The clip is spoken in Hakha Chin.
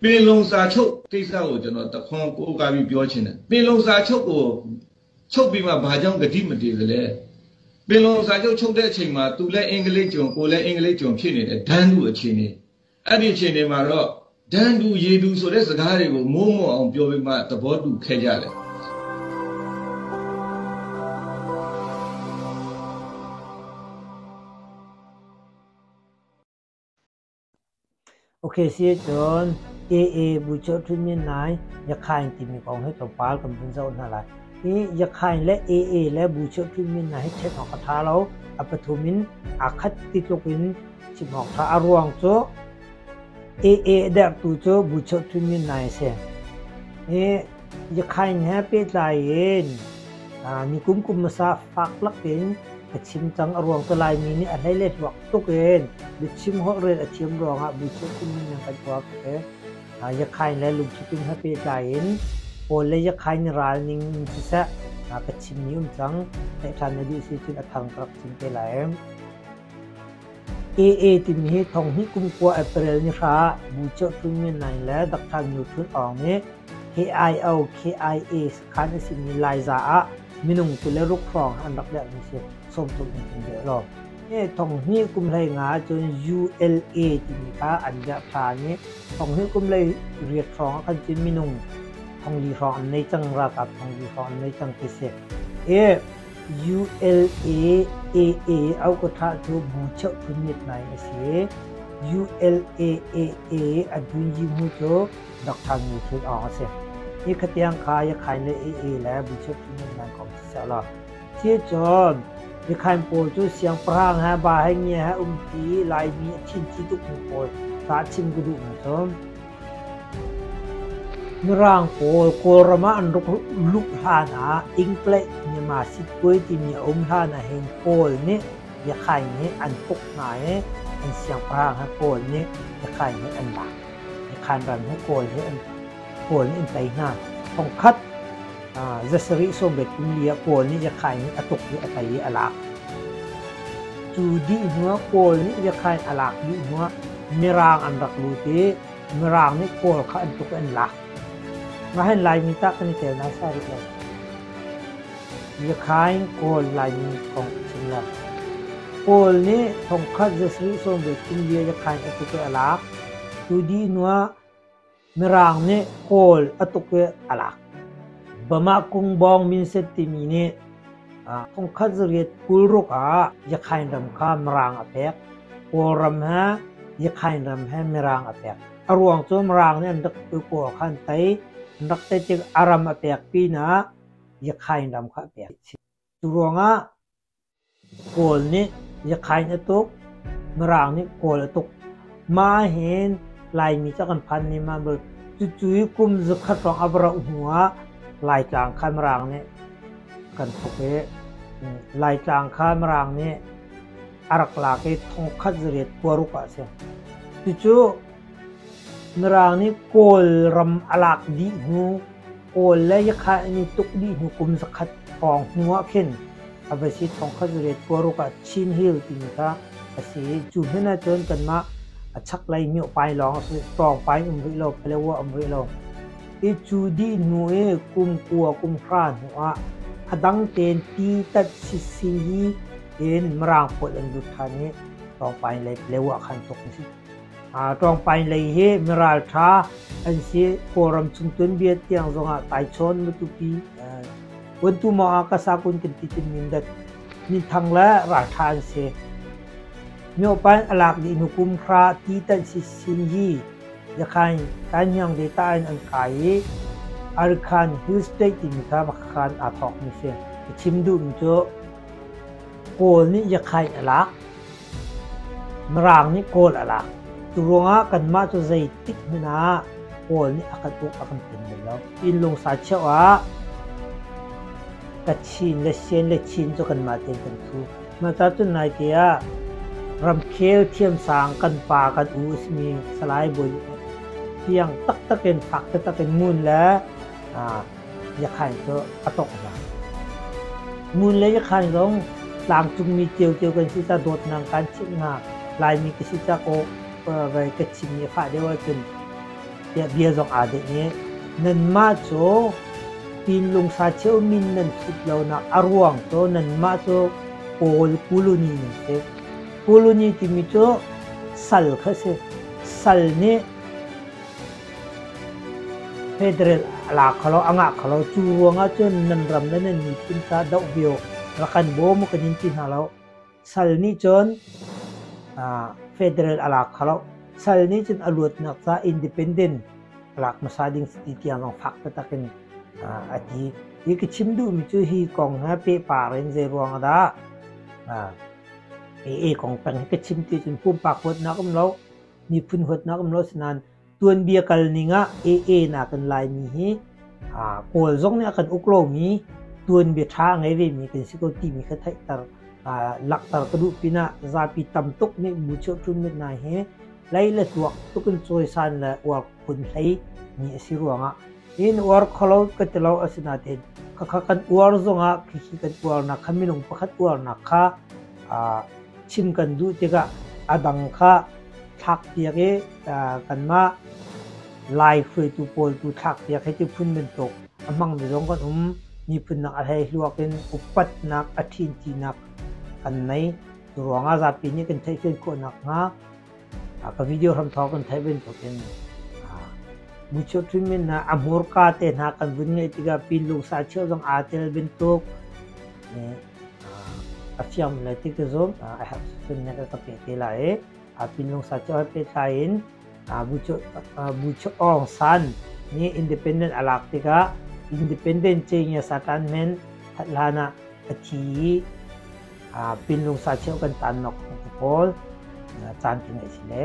ပင်လုံစာချုပ်ကိစ္စကိုကျွန်တော်တခွန်းကိုးကားပြီးပြောချင်တယ်ပင်လုံစာချုပ်ကိုချုပ်ပြီးမှဘာကြောင့်ဂတိမတည်သလဲပင်လုံစာချုပ်ချုပ်တဲ့အချိန်မှာသူလည်းအင်္ဂလိပ်ကျွန်ကိုလည်းအင်္ဂလိပ်ကျွန်ဖြစ်နေတယ်ဒန်းတူအခြေအနေအဲ့ဒီအခြေအနေမှာတော့ဒန်းတူရေတူဆိုတဲ့စကားတွေကိုမိုးမောအောင်ပြောပြီးမှသဘောတူခဲ့ကြတယ် Ok si cun AA Buchoh Htun Myint Naing Yakhain timi kong hi tlawmpal kan vun zoh hna lai. Hi Yakhain le AA le Buchoh Htun Myint Naing hi ṭhen awk a ṭha lo. A pathum in aa khat ti tluk in chim awk ṭha. A ruang cu AA a derhtu cu Buchoh Htun Myint Naing a si. Hi Yakhain he pehtlai in nikum kum hmasa fak lakin ka chim cang. A ruang cu Laimi nih a hlei le hluak tuk in biachim holhrel a thiam ruangah buchuk in nan kan tuah tuk i Yakhain le lungthitum he pehtlai in Kawl le Yakhain ral ning in siseh ka chimmi um cang. Theih ṭhan na duh si cun a thar ka rak chim te lai. AA timi hi thonghnih kum kua April ni hra ah Buchoh Htun Myint Naing le Dr. Myo Htun Aung nih KIO KIA sakhan a simi Laiza ah minung 26 hrawng an rak derhmi si. 30 in kan dirh lo. Thonghnih kum 15 ahcun ULA timi kha an dirh ṭhan i thonghnih kum 18 hrawng ah khan cun minung 4,000 hrawng an nei cang, ralkap 4,000 hrawng an nei cang ti si. I ULA AA aukaṭha cu bu cheuh phun mitnai a si. ULA AA a dunyi hmu cu Dr. Ngu Htun Aung a si. Hi khatiang kha Yakhain le AA le bu cheuh phun mitnai kong siseh law Cucun Yakhain pawl cu siangpahrang he ba he ngia he umpi Laimi a thinthi tukmi pawl tah chim ka duhmi cu Mirang pawl Kawlram ah an rak luh hlan ah Ingpleih Myanmar sitkuai timi a um hlan ah hin Kawl nih Yakhain hi an tuk hna i an siangpahrang he Kawl nih Yakhain hi an lak. Yakhain ram hi Kawl hi an Kawl nih an tei hna. Thongkhat zasarih sawmriat kum li ah Kawl nih Yakhain hi a tuk i a tei i a lak. Cu dih hnuah Kawl nih Yakhain a lak dih hnuah Mirang an rak lut i Mirang nih Kawl kha an tuk i an lak. Mah hin Laimi tah kan i tel naisai rih lo. Yakhain Kawl Laimi kong a chim lo. Kawl nih thongkhat zasarih sawmriat kum li ah Yakhain a tuk i a lak. Cu dih hnuah Mirang nih Kawl a tuk i a lak. Bamah Kungbawng Minset timi nih thongkhat zariat 26 ah Yakhain ram kha Mirang a pek. Kawlram he Yakhain ram he Mirang a pek. A ruang cu Mirang nih an rak Kawl kha an tei. An rak tei tik a ram a pek pinah Yakhain ram kha a pek. Cu ruangah Kawl nih Yakhain a tuk, Mirang nih Kawl a tuk. Mah ahhin Laimi cu kan phan ni ma bal. Cucu i kum zakhat hrawng a va rauh hnu ah Laitlang kha Mirang nih kan tuk i Laitlang kha Mirang nih a rak lak i thongkhat zariat kuaruk ah a si. Cucu Mirang nih Kawlram a lak dih hnu, Kawl le Yakhain an i tuk dih hnu kum zakhat hrawng hnu ah khin a va si thongkhat zariat kuaruk ah Chin Hill timi kha a si i cu hmun ahcun kanmah a chaklei miohpai lawng a si, Tawngpai um rih lo, Palawa um rih lo. I cu dih hnu i kum kua kum hra hnu ah a dang tein ti tat sisihi in Mirang pawl an lut ṭhan i Tawngpai lei Palawa khan tuk an si. Ṭawngpai lei hi miralṭha an si. Kawlram chung tuanbia tiang zongah Taichawn Matupi Vuantu maw ah ka sakun kan ti cun mindat minthang le ralṭha an si. Myopan a lak dih hnu kum hra ti tanh si sin hi Yakhain Kainhyang data in an kai i Arikhan Hill State timi kha makhan aa thawkmi si. Ka chim duhmi cu Kawl nih Yakhain a lak. Mirang nih Kawl a lak. Cu ruangah kanmah cu zeitik hmanh ah Kawl nih a kan uk a kan pen bal lo. Inn sa cheuh ah Kachin le Sian le Chin cu kanmah tein kan thu. Mah ca cun naite ah ramkhel thiamsang kan pa kan u a simi Salai Bawi fiang taktak in fak taktak in ngun le Yakhain cu a tawk hna. Ngun le Yakhain zong tlangcungmi ciocio kan si ca dawtnak kan chimh hna. Laimi ka si ca ko vai ka chimmi a fah deuh ahcun Tiah bia zong aa denh i nanmah cu Pinlung sacheu min nan thut lonak a ruang cu nanmah cu Kawl colony nan si. Colony timi cu sal kha si. Sal nih federal a la kho lo, a ngah kho lo. Cu ruangah cun nan ram le nan miphun ca doh ve u, rak kan bawm u kan in ti hna lo. Sal nih cun federal a lak kho lo. Sal nih cun a luatnak ca independent a lak hmasa ding si ti tiang zong fak taktak in a ti. Hi ka chim duhmi cu hi kong he pehpar in zei ruang ah dah AA kong peng hi ka chim ti cun pumpak huatnak um lo, miphun huatnak um lo sinain tuanbia kal ning ah AA nakin Laimi hi Kawl zong nih a kan uk lomi tuanbia ṭha a ngei vemi kan si ko timi kha theihter langhter ka duh pinah zapi tam tuk nih bu cheuhṭun mit hna hi lei le tluak tuk in cawisan le uar phun hlei mi a si ruangah in uar kholo ka ti lo asinain khakha kan uar zongah khikhi kan uarnak kha minung pakhat uarnak kha chim kan duh tikah a dang kha thlakpiak i kanmah Lai hruaitu pawl tu thlakpiak hei ti phun bantuk a hmangmi zong kan um. Miphun nak a hlei hluak in upatnak a ṭhintinak kan nei. Cu ruangah zapi nih kan theihfian khawh nakhnga ka video hramthawk kan theih bantukin Muchio Ṭhimin a hmurka te hna kan vun ngeih tikah Pinlung sacheu zong aa tel bantuk a fiang lai ti ka zumh. A herh cun ne ka pe te lai i Pinlung sacheu he pehtlai in Bu Aung San nih independent a lak tikah independent cenghngia satan men that hlan ah a thi i Pinlung sacheu kan tannak pawl caan ka ngeih si le.